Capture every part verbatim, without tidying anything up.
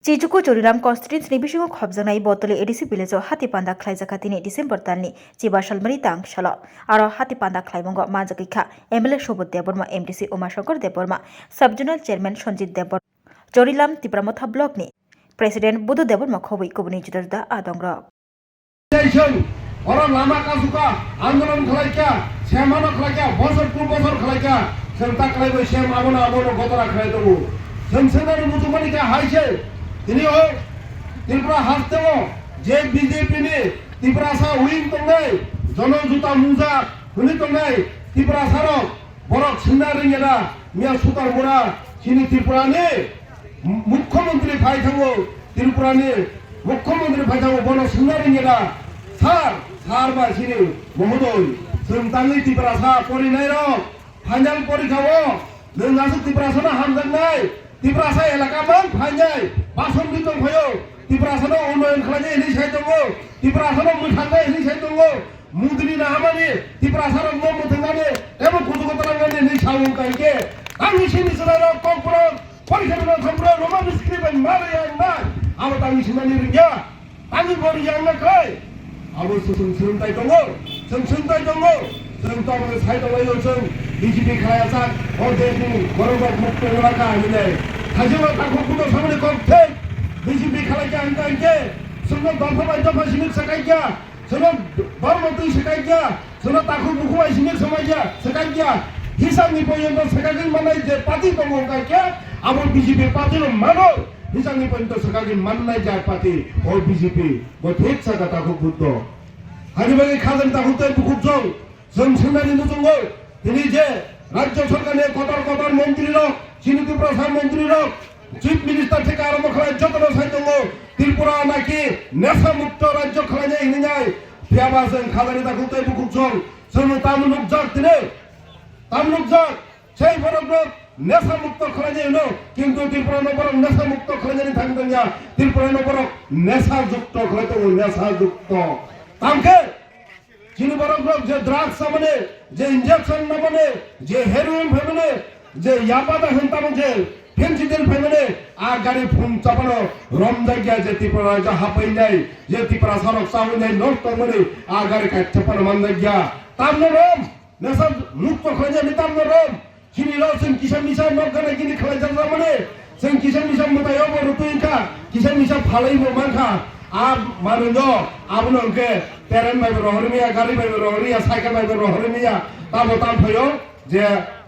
Chichuku Choriram constituency ni bisingo khopjaknai Botoli A D C village o hati panda khlaijak kha tini December talni chiba salmani tang salo. Aro hati panda khlaimungo manjagwi kha M L A Subodh Debbarma, M D C Umashankar Debbarma, Sub Zonal Chairman Sanjit Debbarma, Choriram Tipra Motha Block ni President Budhu Debbarma khobwi kubuni juda juda adongrok. Jason, oro lama kasuka, andolon khlaika, semano khlaika, bosor pur bosor khlaika, sem ta khlaibo sem abono abono gotora khlai tongo. Sem senani muchungmani kha haise, tini o Tripura hasteo je B J P ni Tiprasa wing tongnai, jono juta muja hwnwi tongnai Tiprasarok, borok singna ringya da, miya sutar mura, chini Tripura ni Mukhyamantri phai thango, Tripura ni Mukhyamantri phai thango, bono singna ringya da, sir, sir ba chini mohodoi, chwng tangwi Tiprasa porinai rok, final porikha o, nwng aswk Tiprasa no hamjaknai, Tiprasa elaka mang phainai, bason di tong phaio, Tiprasa no unnoyon khlainai hinwi sai tongo, Tiprasa no mwthangnai hinwi sai tongo, Mudini nahamani, Tiprasa rok no mwthangnani, ebo kuchugo tanangani hinwi sao wngkha hinkhe, tangwi sini chwrai rok kokborok, porikha rok thamborok, Roman script bai ma rwya wngna, abo tangwi sinani rwngya, tangwi bo rwya wngna khlai, abo chwng swngtai tongo, chwng swngtai tongo, chwng tongmani sai tonglaio chwng B J P khlaiya sak, o deshni borok rok mukto wngna kha hinwi, thaisima takhuk buto samani kok thik, B J P khlaikha hinkha hinkhe, chwngno dopha bai dopha simi swkaikha, Sono bormo twi swkakya, sono takhuk bukhuk bai simi swkakya, swkakya. Hisangni poyonto swkagwi manai je party tongo wngkha khe, abo B J P party no mano. Hisangni poyonto swkagwi mannai je party, o B J P. Bo thik saka takhuk Buddho. Hani bagwi khajani takhuk tei bukhuk jong. Chwng swngnani muchungo, tini je Rajya Sarkarni kotor kotor montri rok, chini Tiprasa montri rok, Chief Minister theke arombo khlai jotono sai tongo, Tripura naki nesa mukto rajyo khlainai hinwi nai. Phiyaba chwng khajani takhuk tei bukhuk chwng, chwngno tamo nukjak tini? Tamo nukjak? Sei borok rok nesa mukto khlainai hino, kintu Tripura no borok nesa mukto khlainani thang tongya, Tripura no borok nesa jukto khlai tongo, nesa jukto. Tamkhe Chini borok rok je drugs chamani, je injection namani, je heroin phaimani, je yaba da hwn tamo je fentanyl phaimani, a gari phung chapano romjakya je Tripura rajyo hapainai, je Tiprasa rok chawi nai nok tongmani, a gari kaisa phano manjakya. Tamno rom, nesa mukto khlainani tamno rom. Chini rok chwng kisa misa nok gana gini khlaijak mani, chwng kisa misa mwtai obo rwtwi wngkha, kisa misa phalaibo mankha. A manwi no abono hwnkhe terem bai bo rohorwi maya, gari bai bo rohorwi ya, cycle bai bo rohorwi maya, tamo tam phaio je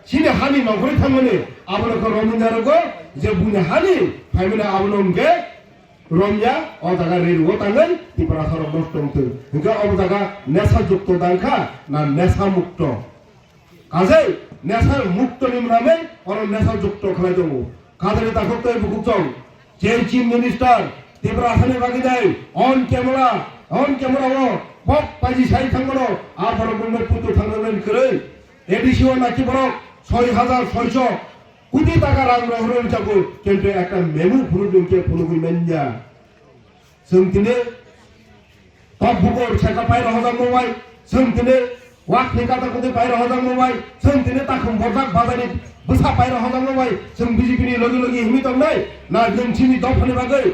chini hani nongkhorwi thangmani abono khe romwi narogo je buini hani phaimani abono hwnkhe romya, o jaga rerwo tangwi Tiprasa rok nosto wngtwi. Hwnkhe obo jaga nesa jukto dangkha na nesa mukto? Kajai nesa mukto ni mwnamwi oro nesa jukto khlai tongo. Kajani takhuk tei bukhuk chong. Je Chief Minister Tiprasa ni bagwi dai on camera, on camera o kok paji sai thangmano a borok no putu thangmani kwrwi. A D C o naki borok soi hajar soiso koti taka rang rohorwi jago, kintu ekta memo phunukdi hwnkhe phunugwi manya. Chwng tini tok bukur seka pai rohorjakma bai, chwng tini wakni kata koti pai rohorjakma bai, chwng tini takhum borjak bajaini bwsa pai rohorjakma bai, chwng B J P ni logi logi himwi tongnai, na nwng chini dophani bagwi